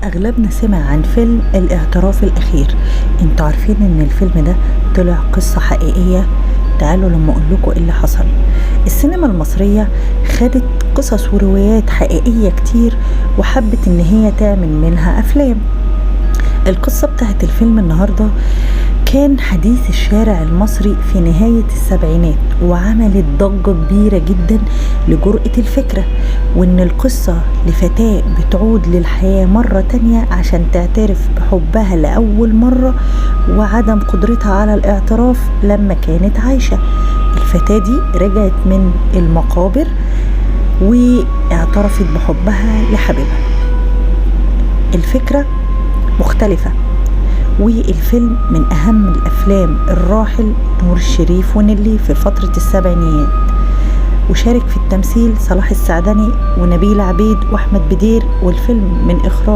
أغلبنا سمع عن فيلم الاعتراف الأخير. انتوا عارفين ان الفيلم ده طلع قصة حقيقية؟ تعالوا لما اقول لكم ايه اللي حصل. السينما المصرية خدت قصص وروايات حقيقية كتير وحبت ان هي تعمل منها افلام. القصة بتاعت الفيلم النهاردة كان حديث الشارع المصري في نهاية السبعينات، وعملت ضجة كبيرة جدا لجرأة الفكرة، وإن القصة لفتاة بتعود للحياة مرة تانية عشان تعترف بحبها لأول مرة وعدم قدرتها على الاعتراف لما كانت عايشة. الفتاة دي رجعت من المقابر واعترفت بحبها لحبيبها. الفكرة مختلفة، والفيلم من أهم الأفلام الراحل نور الشريف ونيلي في فترة السبعينيات، وشارك في التمثيل صلاح السعدني ونبيل عبيد وأحمد بدير، والفيلم من إخراج